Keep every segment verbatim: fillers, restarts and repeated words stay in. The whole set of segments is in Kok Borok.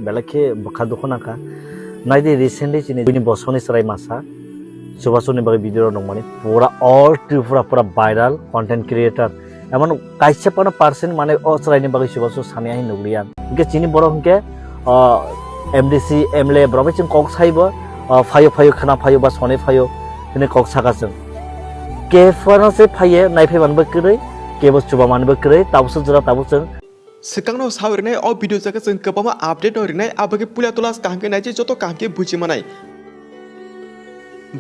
Belai khe bwkha dukhu nangkha. Naidi recently chini bini bosongni chwrai masa. Chubasukni bagwi video rok nukmani. Pura all Tripura pura viral content creator. Emon kaisa phano percent mane o chwraini bagwi chubasuk sani ahi nukliya. Hinkhe chini borok hinkhe, ah, M D C, M L A borok bai chwng kok saibo, ah, phaio phaio khwna phaio ba sonai phaio hinwi kok saka chwng. Kephano se phaiye naiphai manbo kwrwi, kebo chuba manbo kwrwi, tabuksa jora tabuk chwng. Swkangno sao rinai o video jaga chwng kwbangma update no rinai, abagwi puila tola kaham khe naiji joto kaham khe buji manai.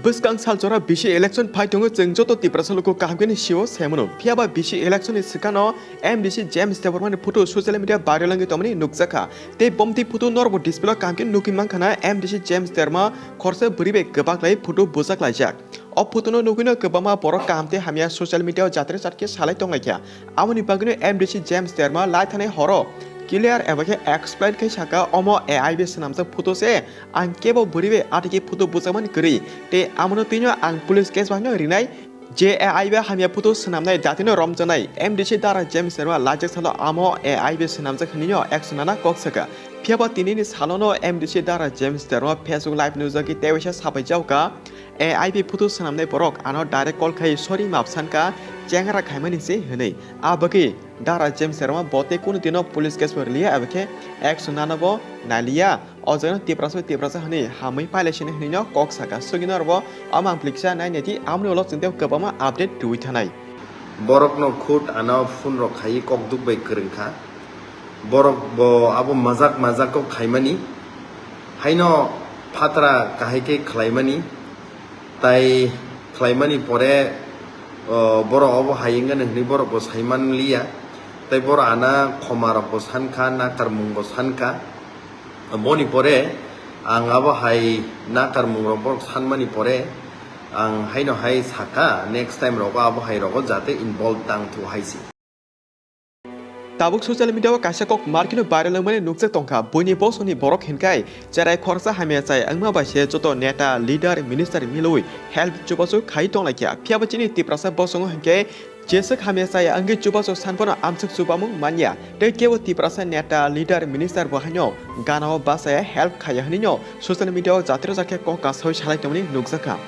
Bwskang sal jora bisi election phai tongo, chwng joto Tiprasa luku kaham khe ni sio sai mano. Phiya ba bisi election ni swkangno M D C James Debbarma ni photo social media viral wngwi tongmani nukjakha. Tei bomti photo norbo display o kaham khe nukwi mankha na M D C James Debbarma khorsa bwrwi bai kwbak lai photo bujak laijak. O photo no nugwino kwbangma borok kaham tei hamya social media o jatre jat khe salai tonglaikha. Aboni bagwino M D C James Debbarma lai thani horo clear eba khe explain khai saka, omo A I bai swnamjak photo se, ang kebo bwrwi bai atiki photo bujakmani kwrwi, tei amono twino ang police case bahino rinai, je A I bai hamya photo swnamnai datino romjaknai M D C Dara James Debbarma laijak salo amo A I bai swnamjak hinwino action nana kok saka. Phiyaba tinini salono M D C Dara James Debbarma Facebook live nujagwi tei waisa sapai jauka. A I bai photo swnamnai borok ano direct call khai sorry map sanka, chengra khaimani se hwnwi. Abagwi Dara James Debbarma bo tei kunu dino police case bo rwliya, abakhe action nana bo nailiya. O jagano Tiprasa bai Tiprasa hwnwi hamwi pailai sini hwnwino kok saka. Sugino rwbo omo ang pliksa nai naidi, amoni ulo chwng tei kwbangma update rwui thanai. Borokno khud ano phone rok khai kok duk bai kwrwng kha. Borok bo abo majak majak kok khaimani. Haino phatra kahai khe khlaimani. Tai khlaimani pore, o, borok obo hai wngani hwnwi borok bo saiman liya. Tai borok ana khoma rok bo sankha, nakarmung bo sankha. Boni pore ang abo hai nakarmung rok borok sanmani pore ang haino hai saka, next time rogo abo hai rogo jate involve tang thu hai se. Tabuk social media o kaisa kok markino viral wngmani nukjak tongkha. Buini bosongni borok hinkai cherai khoroksa hamya chaya wngma bai se joto neta, leader, minister milwi help chubachu khai tonglaikha. Phiyaba chini Tiprasa bosongo hinkhe jeswk hamya chaya wngwi chubachu sanphano amswk chubamung manya. Tei kebo Tiprasa neta, leader, minister bo haino ganao bachaya help khaiya hwnwino social media o jatiro jakhe kok kasawi salai tongmani nukjakha.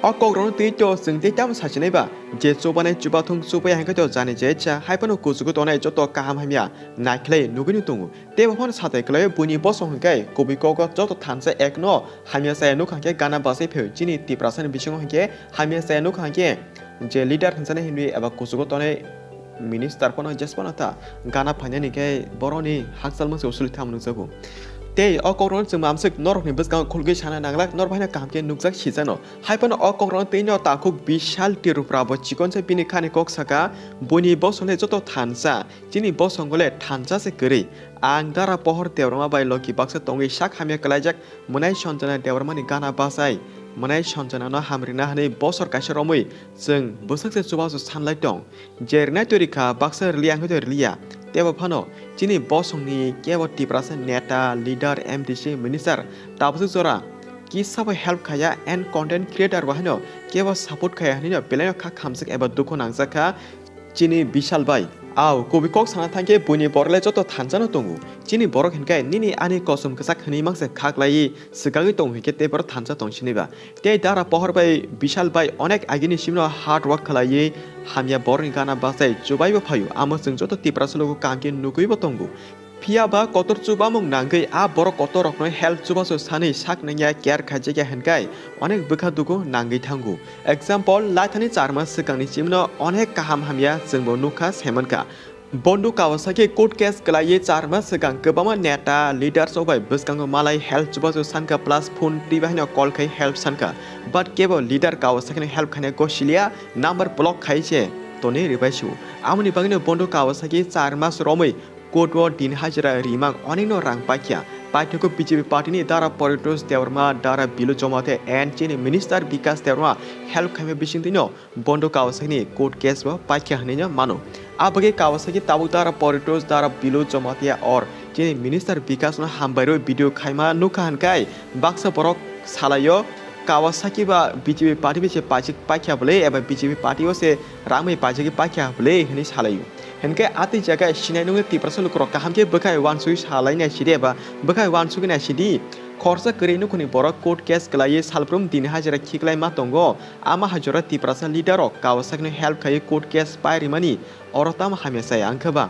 O kokrokno twi to chwng tei tamo sachinai ba? Je chubanai chubathung chubaya hinkhe to jani je cha, hai phano kuchugo tongnai joto kaham hamya naikhlai nugwino tongo. Tei bo phano satai kwlaio buini bosong hinkhe kubui kogo joto thansa ekno hamya chaya nukha hinkhe gana bachai phaiwi chini Tiprasani bisingo hinkhe hamya chaya nukha hinkhe je leader hinjani hinwi eba kuchugo tongnai minister phano jesphano ta gana phainani khe boroni hakchalma se usuli thamo nukjago. Tei o kokrokno chwng mamswk norokni bwskango khulgwi sana nanglak, norok haino kaham khe nukjak sijano. Hai phano o kokrokno twi no takhuk Bishal Tripura bo chikonsa bini khani kok saka, buini bosongle joto thansa, chini bosongo le thansa se kwrwi. Ang Dara Pohor Debbarma bai logi baksa tongwi sak hamya kwlaijak, mwnai Sanjana Debbarma ni gana bachai, mwnai Sanjana no hamrina hwnwi bosor kaisa romwi chwng bwswk se chubachu sanlai tong. Je rwnai twi rikha baksa rwliya hinkhe to rwliya. Tebo phano chini bosongni kebo Tiprasa neta, leader, M D C, minister tabukjwk jora kisa bo help khaiya and content creator bo haino kebo support khaiya hwnwino belaino kha khamjak eba dukhu nangjak kha chini Bishal bai. Ao, kubui kok sana thangkhe buini borok le joto thansa no tongo. Chini borok hinkhe nini ani kosom kwchak hwnwi mangsa kha klaiwi swkagwi tongo hinkhe tei borok thansa tong sini ba. Tei Dara Pohor bai Bishal bai onek agini simno hard work khlaiwi hamya borokni gana bachai chubaibo phaio, amo chwng joto Tiprasa logo kaham khe nugwibo tongo. Phiya ba kotor chubamung nangwi a borok kotor rokno help chubachu sanwi sak nangya care khaijakya hinkai onek bwkha dugu nangwi thango. Example, laithani char mas swkangni simno onek kaham hamya chwngbo nukha saimankha. Bondu Kawasaki court case kwlaiwi char mas swkang kwbangma neta, leaders rok bai bwskango malai help chubachu sanka plus phone twi bahino call khai help sanka. But kebo leader Kawasaki no help khaina gosiliya, number block khai se tonwi rwbai su. Amoni bagwino Bondu Kawasaki char mas romwi court o din hajira rimang onekno rang paikha. Paithakgo B J P party ni Dara Paritosh Debbarma, Dara Bilu Jamatia and chini minister Bikas Debbarma help khaima bisingtwino Bondu Kawasakni court case bo paikha hwnwi no mano. Abagwi Kawasaki tabuk Dara Paritosh, Dara Bilu Jamatia or chini minister Bikas no hambai rwi video khaima nukha hinkai baksa borok salaio Kawasaki ba B J P party bai se paijak paikha bwle eba B J P party o se rang bai paijagwi paikha bwle hwnwi salaio. Hinkhe atwi jaga sinai nungwi Tiprasa lukurok kaham khe bwkhai uansugwi salainai sidi eba bwkhai uansugwi nai sidi. Khoroksa kwrwi nukhungni borok court case kwlaiwi salbrum din hajira khiklai ma tongo. Ama hajora Tiprasa leader rok Kawasaki no help khaiwi court case pai rimani oro tamo hamya chaya wngkha ba?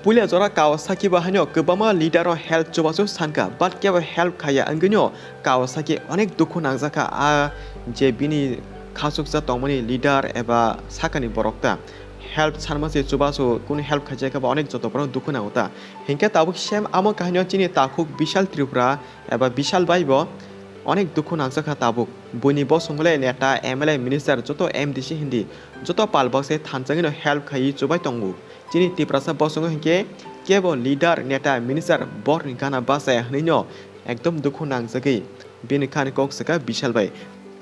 Puila jora Kawasaki bo haino kwbangma leader o help chubachu sankha, but kebo help khaiya wngwino Kawasaki onek dukhu nangjakha, a je bini khachuksa tongmani leader eba sakani borok ta help sanma se chubachu kunu help khaijakha ba onek joto borok dukhu nango ta. Hinkhe tabuk same amo kahinio chini takhuk Bishal Tripura eba Bishal bai bo onek dukhu nangjakha tabuk. Buini bosongole neta, M L A, minister joto M D C hindi joto pal bakse thanchangwino help khaiwi chubai tongo. Chini Tiprasa bosongo hinkhe kebo leader, neta, minister borni gana bachaya hwnwino ekdom dukhu nangjagwi bini khani kok swkha Bishal bai.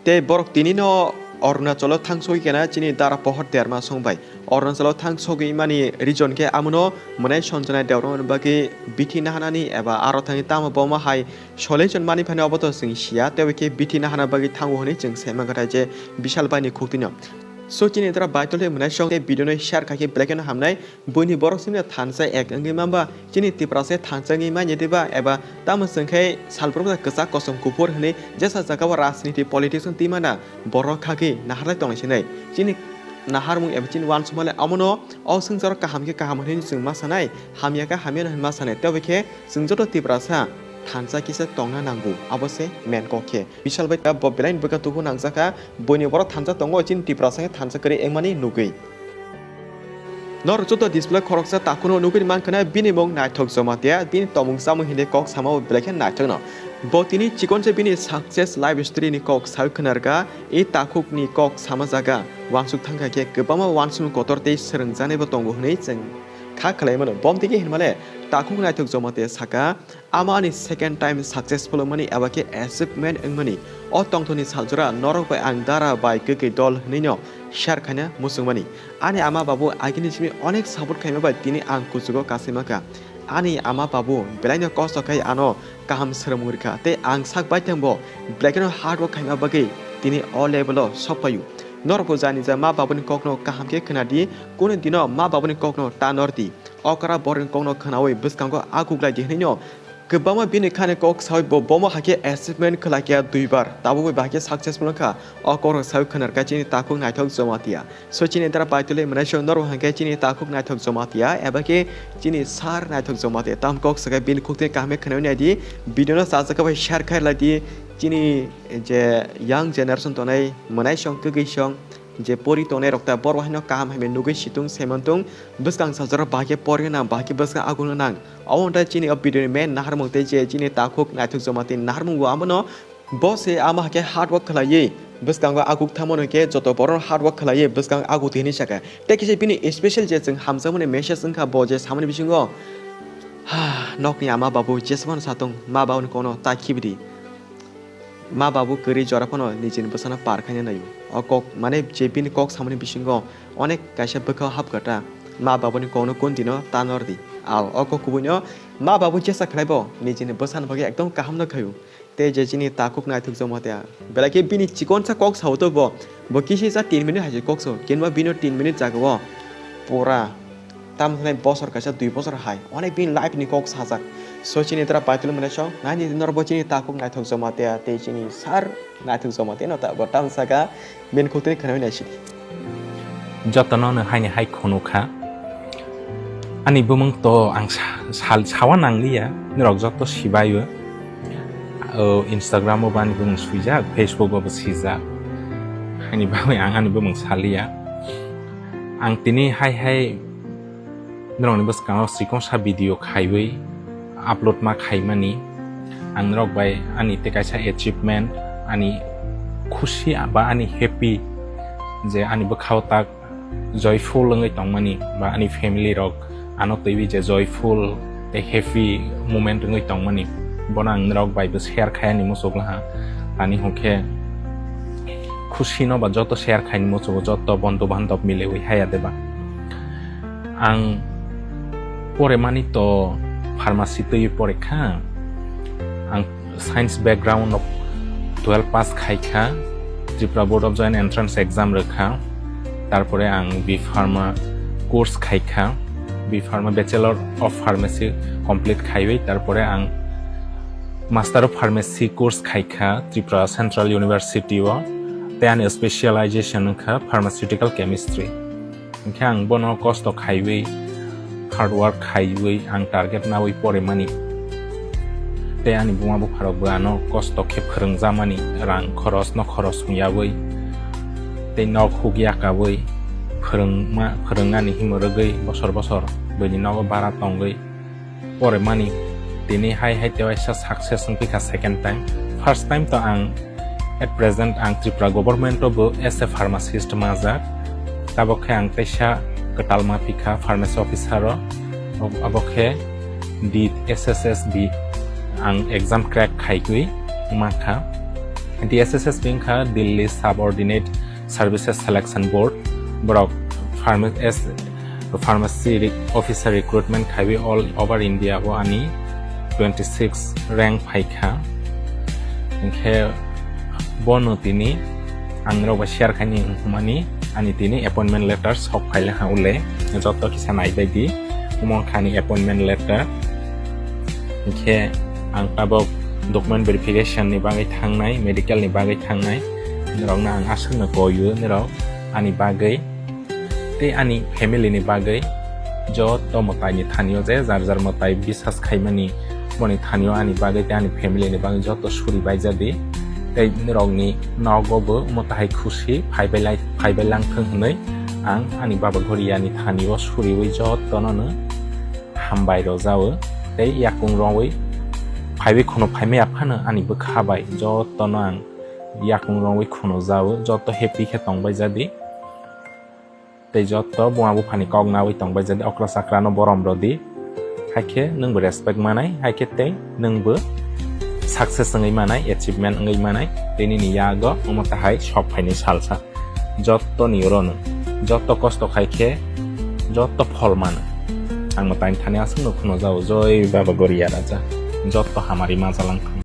Tei borok tinino Arunachalo thangsogwi kena chini dara pohor derma song bai. Arunachalo thangsogwi mani reason khe amono mwnai Sanjana Debbarmani bagwi bithi nahanani eba aro thani tamo boma hai solution mani phani obo to chwng siya, tei khe bithi nahana bagwi thango hwnwi chwng sai mankha je Bishal bai ni khuktwino. So chini dara baitole mwnai song tei video no share khaikhe belai kheno hamnai. Buini borok simino thansa ek wngwi manba chini Tiprasa thansa wngwi manya diba eba tamo chwng khe salbrumsa kwchak kosom kuphur hwnwi jesa jagao rajniti politics no twi mana borok khagwi naharlai tongnai sinai. Chini naharmung eba chini uansukmale amono o swngcharo kaham khe kaham hwnwi chwng ma sanai, hamya khe hamya hwnwi ma sanai, tei khe chwng joto Tiprasa thansa kisa tongna nango, abo se main kok khe. Bishal bai ta bo belai ni bwkha tubu nangjakha, buini borok thansa tongo, chini Tiprasa khe thansa kwrwi wngmani nugwi. Norok joto display khoroksa takhuno nugwi mankha na bini mung Naithok Jomatia, bini tomung chamung hini kok sama bo belai khe naithokno. Bo tini chikonse bini success life story ni kok sawi khwnarkha, e takhuk ni kok sama jaga uansuk thangkha khe kwbangma uansukmung kotor tei swrwngjaknai bo tongo hwnwi chwng kha khwlai mano. Bom tigi hinmale takhuk Naithok Jomatia saka, Ama ani second time successful wngmani eba khe achievement wngmani. O tongthokni saljora norok bai ang dara bai kwkwi dol hwnwino share khaina muchungmani. Ani ama babu agini simi onek support khaima bai tini ang kuchugo kasima kha. Ani ama babu belaino kosto khai ano kaham swrwngmung rikha tei ang sak baithang bo belaino hard work khaima bagwi tini o level o sok phaio. Norokbo jani ja ma babuni kokno kaham khe khwnadi, kunu dino ma babuni kokno ta nordi. Okra borokni kokno khwnawi bwskango aguglai di hwnwino kwbangma bini khani kok sawi bo bomo hakhe achievement khlai kha duibar, tabukbo bahai khe successful wngkha. O kokrok sawi khwnar kha chini takhuk Naithok Jomatia. So chini dara paituli mwnai song norok hwnkhe chini takhuk Naithok Jomatia eba khe chini sir Naithok Jomatia. Tam kok sakai bini khukti kaham khe khwnawi nai di, video no chajak khe bai share khai lai di. Chini je young generation tongnai mwnai song kwgwi song je pori tongnai rok ta borok haino kaham hamya nugwi situng saimantung bwskang sajaro bahai khe porina bahai khe bwskang aguna nang. Omo wngkha chini o video ni main naharmung tei je chini takhuk Naithok Jomatia ni naharmung bo abono bo se ama hakhe hard work khlaiwi bwskango aguk thangmano khe joto borok hard work khlaiwi bwskang aguk di hinwi sakha. Tei kisa bini special je chwng hamjakmani message wngkha bo je samani bisingo, ha, nokni ama babu jesmano satung ma babuni kono ta khibidi. Ma babu kwrwi jora phano nijini bwsano par khaina naio. O kok, mane je bini kok samani bisingo onek kaisa bwkha hapkha ta. Ma babuni kokno kun dino ta nordi. Ao, o kok kubuino ma babu jesa khlaibo nijini bwsani bagwi ekdom kaham no khaio. Tei je chini takhuk Naithok Jomatia, belai khe bini chikonsa kok sao to bo. Bo kisisa tin minute hai se kok sao, kinba bino tin minute jagao pura tam thani bosor kaisa dui bosor hai onek bini life ni kok sajak. So chini dara paitulu mwnai song nai ni norok bo chini takhuk Naithok Jomatia tei chini sir Naithok Jomatia no ta bo tam saka bini khukti khwnawi nai sidi. Jotono no haini hai khunu kha. Ani bumung to ang sa-, sal-, sawa nangliya, norok joto sibaio. O, Instagram o bo ani bumung swijak, Facebook o bo swijak. Haini bagwi ang ani bumung saliya. Ang tini hai hai norokni bwskango chikon sa video khaiwi upload ma khaimani. Ang norok bai ani tei kaisa achievement, ani khusi ba ani happy je ani bwkhao tak joyful wngwi tongmani ba ani family rok ano twiwi je joyful tei happy moment wngwi tongmani, bono ang norok bai bo share khai ani muchuk laha. Tani hwnkhe khusi no ba joto share khai ani muchugo, joto bondhu bandhab milewi haya deba. Ang pore mani to pharmacy twiwi pore kha. Ang science background no twelve pass khaikha, Tripura Board of Joint Entrance Exam rwkha, tarpore ang B Pharma course khaikha, B Pharma Bachelor of Pharmacy complete khaiwi, tarpore ang Master of Pharmacy course khaikha Tripura Central University o, tei ani specialization wngkha Pharmaceutical Chemistry. Hinkhe ang bono kosto khaiwi, hard work khaiwi ang target nawi porimani. Tei ani buma bupharokbo ano kosto khe phwrwngjamani, rang khorosno khoros wngyawi, tei nok huk yakawi phwrwngma, phwrwngnani himorogwi bosor bosor buini nogo bara tongwi porimani. Tini hai hai tei waisa success wngpikha second time. First time to ang at present ang Tripura government o bo as a pharmacist majak. Tabok khe ang teisa kwtal ma phikha pharmacy officer o. Abo khe D S S S B ang exam crack khaigwi mankha. D S S S B wngkha Delhi Subordinate Services Selection Board. Borok pharma-, as pharmacy re-, officer recruitment khaiwi all over India o ani twenty six rank phaikha. Hinkhe bono tini ang norok bai share khaini hwnmani ani tini appointment letter sok phaile ha ule, joto kisa naibai di, omo wngkha ani appointment letter. Hinkhe ang tabok document verification ni bagwi thangnai, medical ni bagwi thangnai, norokno ang aswkno koio, norok ani bagwi tei ani family ni bagwi joto mwtai ni thani o je jar jar mwtai bisas khaimani, boni thani o ani bagwi tei ani family ni bagwi joto suri baijadi. Tei norokni nogo bo mwtai khusi phaibai lai, phaibai langthwng hwnwi ang ani Baba Goria ni thani o suriwi jotono no hambai rojao. Tei yakung rongwi phaiwi kheno phaimaya phano ani bwkha bai jotono ang yakung rongwi kheno jao, joto happy khe tongbai jadi. Tei joto buma buphani kok nawi tongbai jadi, okra chakra no borom rodi. Haikhe nwngbo respect manai, haikhe tei nwngbo success wngwi manai, achievement wngwi manai. Tei nini yago omo tahai sok phaini salsa. Joto ni oro nwng, joto kosto khaikhe joto phol mano. Ang mwtai thani aswk no kheno jao, joi Baba Goria Raja. Joto hamari majalang thang.